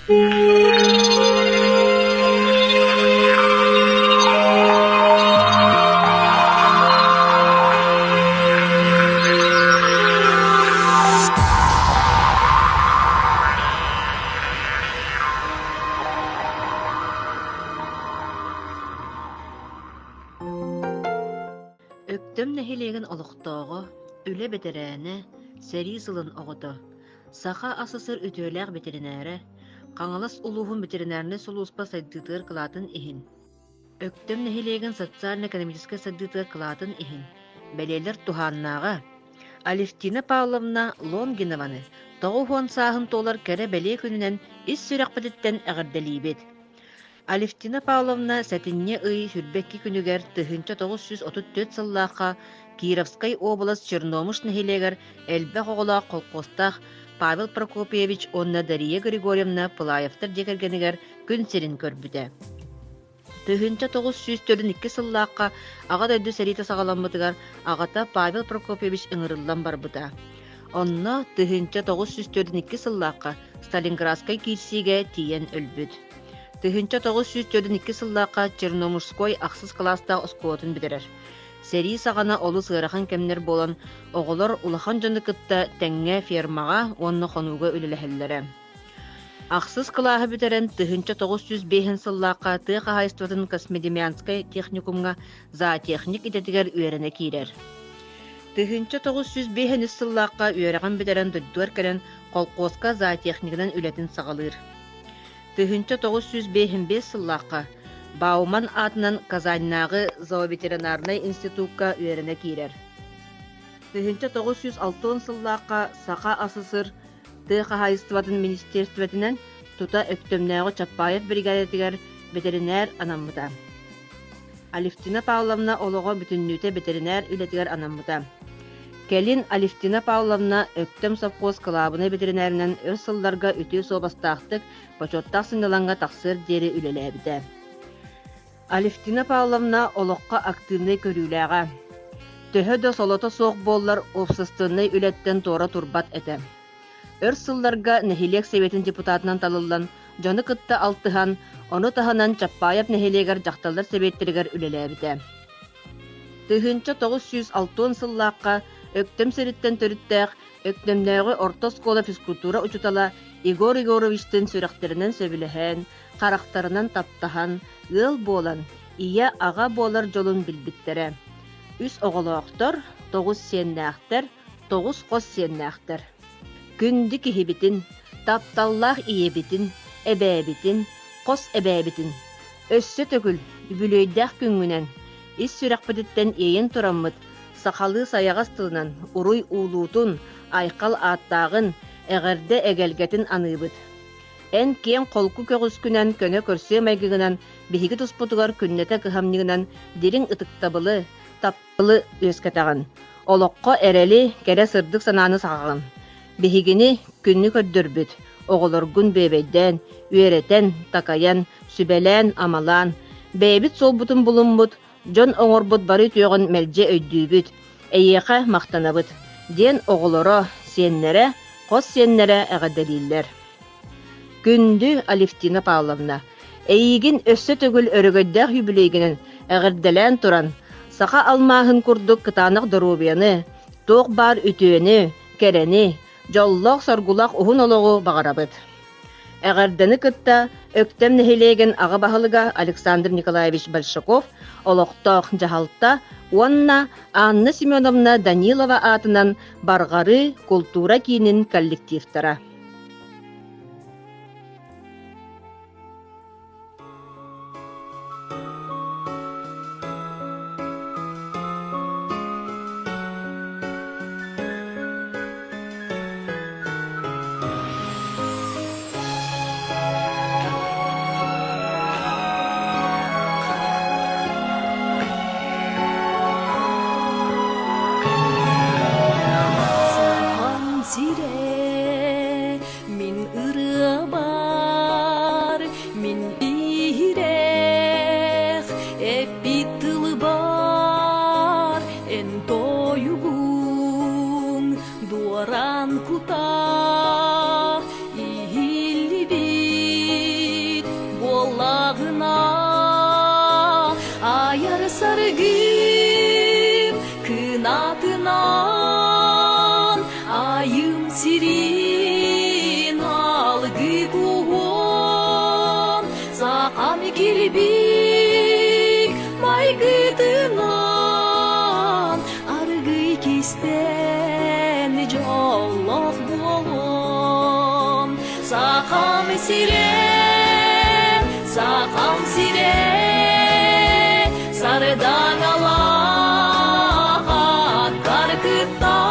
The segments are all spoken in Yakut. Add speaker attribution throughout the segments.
Speaker 1: Өктөм нэһилиэгин олохтооҕо, үлэ бэтэрээнэ, сэрии сылын оҕото, Саха АССР үтүөлээх бэтэринээрэ, Хаҥалас улууһун ветеринарнай сулууспа сайдыытыгар кылаатын иһин, Өктөм нэһилиэгин социально-экономическай сайдыытыгар кылаатын иһин бэлиэлэр туһааннааҕа Алевтина Павловна Лонгинованы 90 сааһын туолар кэрэ-бэлиэ күнүнэн ис сүрэхпититтэн эҕэрдэлиибит! Алевтина Павловна сэтинньи ый 22 күнүгэр 1934 сыллаахха Кировскай уобалас Черномыш нэһилиэгэр элбэх оҕолоох холкуостаах Павел Прокопьевич уонна Дария Григорьевна Пылаевтар дьиэ кэргэнигэр күн сирин көрбүтэ. 1942 сыллаахха Аҕа дойду сэриитэ саҕаламмытыгар аҕата Павел Прокопьевич ыҥырыллан барбыта. Онно 1942 сыллаахха Сталинградскай киирсиигэ тиийэн өлбүт. 1942 сыллаахха Черноморской ахсыс кылаастаах оскуолатын бүтэрэр. Сэрии саҕана олус ыарахан кэмнэр буолан, оҕолор улахан дьону кытта тэҥҥэ фермаҕа уонна хонууга үлэлэһэллэрэ. Ахсыс кылааһы бүтэрэн 1905 сыллаахха тыа хаһаайыстыбатын Космодемьянскай техникумҥа зоотехник идэтигэр үөрэнэ киирэр. 1905 сыллаахха үөрэҕин бүтэрэн дойдутугар кэлэн колхуоска зоотехнигынан үлэтин саҕалыыр. 1955 сыллаахха Бауман аатынан Казаньнааҕы зооветеринарнай институкка үөрэнэ киирэр. 1960 сыллаахха Саха АССР тыа хаһаайыстыбатын министиэристибэтинэн тута Өктөмнөөҕү Чаппаев биригээдэтигэр бэтэринээр анаммыта. Алевтина Павловна олоҕо бүтүннүүтэ бэтэринээр үлэтигэр анаммыта. Кэлин Алевтина Павловна Өктөм совхоз кылаабынай бэтэринээринэн өр сылларга үтүө суобастаахтык, бочуоттаах сынньалаҥҥа тахсыар диэри үлэлээбитэ. Алевтина Павловна олоххо активнай көрүүлээҕэ. Төһө да солото суох буоллар, уопсастыбаннай үлэттэн туора турбат этэ. Өр сылларга нэһилиэк сэбиэтин депутатынан талыллан, дьону кытта алтыһан, ону таһынан Чаппаайап нэһилиэгэр дьахталлар сэбиэттэригэр үлэлээбитэ. 1960 сыллаахха Өктөм сириттэн төрүттээх Өктөмнөөҕү орто оскуола физкультура учуутала Егор Егоровичтыын сүрэхтэринэн сөбүлэһэн, харахтарынан таптаһан, ыал буолан, ийэ-аҕа буолар дьолун билбиттэрэ. Үс оҕолоохтор, тоҕус сиэннээхтэр, тоҕус хос сиэннээхтэр. Күндү киһибитин, тапталлаах ийэбитин, эбээбитин, хос эбээбитин өссө төгүл үбүлүөйдээх күҥҥүнэн ис сүрэхпититтэн иэйэн тураммыт сахалыы сайаҕас тылынан уруй уулуутун, айхал ааттааҕын, эҕэрдэ эгэлгэтин аныыбыт. Эн киэҥ холку көҕүскүнэн көнө көрсүө майгыгынан биһиги туспутугар күннэтэ кыһамньыгынан дириҥ ытыктабылы, тапталы үөскэтэҕин. Олоххо эрэли, кэрэ сырдык санааны саҕаҕын. Биһигини күннү көрдөрбүт, оҕолоргун бүөбэйдээн, үөрэтэн, такайан, сүбэлээн-амалаан, бэйэбит суолбутун булуммут, дьон оҥорбут бары үтүөҕүн мэлдьи өйдүүбүт, эйиэхэ махтанабыт, диэн оҕолоро, сиэннэрэ, хос сиэннэрэ эҕэрдэлииллэр. Күндү Алевтина Павловна, эйиигин өссө төгүл өрөгөйдөөх юбилейгинэн эҕэрдэлээн туран, саха алмааһын курдук кытаанах доруобуйаны, туох баар үтүөнү, кэрэни, дьоллоох-соргулаах уһун олоҕу баҕарабыт. Эҕэрдэни кытта Өктөм нэһилиэгин аҕа баһылыга Александр Николаевич Большаков, олохтоох дьаһалта уонна Анна Семеновна Данилова аатынан Барҕарыы култуура киинин коллективтара.
Speaker 2: Сахан сирэ. Буоллаҕына айар саргым кынатынан айым сирин алгы куһуон сахам килбик майгытынан аргый кистэн дьоллоох буолуом Сахам сирэ, Сахам сирэ, сардаҥалаах аттар кытта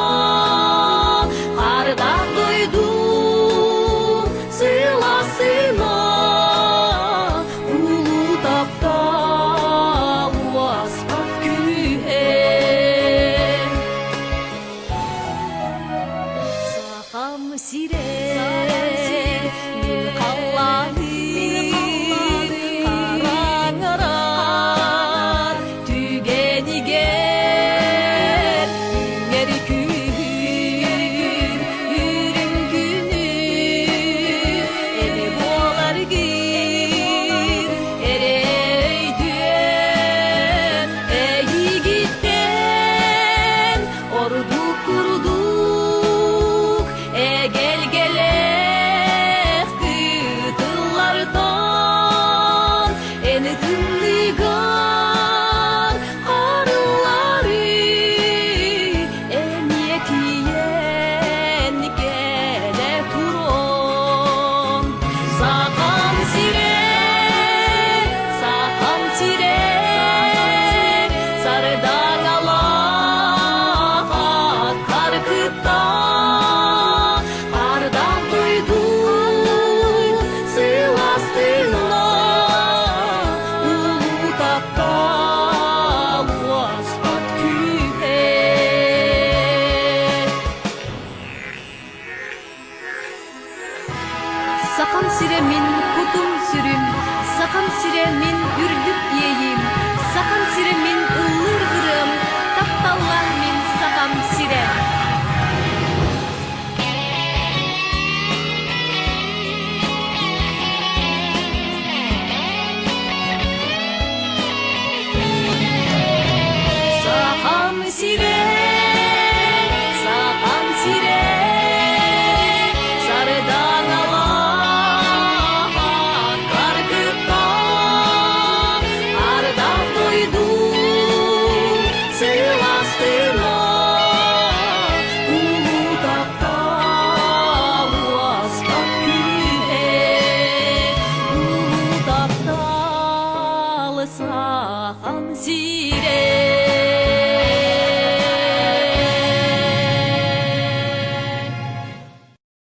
Speaker 2: хардах дойду сыласына улуу таптал уоспат күүһэ. Сахам сирэ, мин халлааным, хараҥарар түгэнигэр үҥэр күн, үрүҥ күнү эн буоларгын эрэ өйдүөм эйигиттэн Ордук курдук эгэлгэлээх кытыллартан эн тымныыгар арыллары эмиэ тиийэн кэлэ турон Сахам сирэ, Сахам сирэ, сардаҥалаах аттар кытта ардах дойду сылаас тыына улуу таптал уоспат күүһэ.
Speaker 3: Сахам сирэ мин кутум-сүрүм, Сахам сирэ мин үрдүк иэйиим, Сахам сирэ мин ыллыыр ырыам, Тапталлаах мин Сахам сирэ.
Speaker 2: Сахам сирэ, Сахам сирэ, сардаҥалаах аттар ардах дойду сылаас тыына улуу таптал уоспат күүһэ, улуу таптал Сахам сирэ.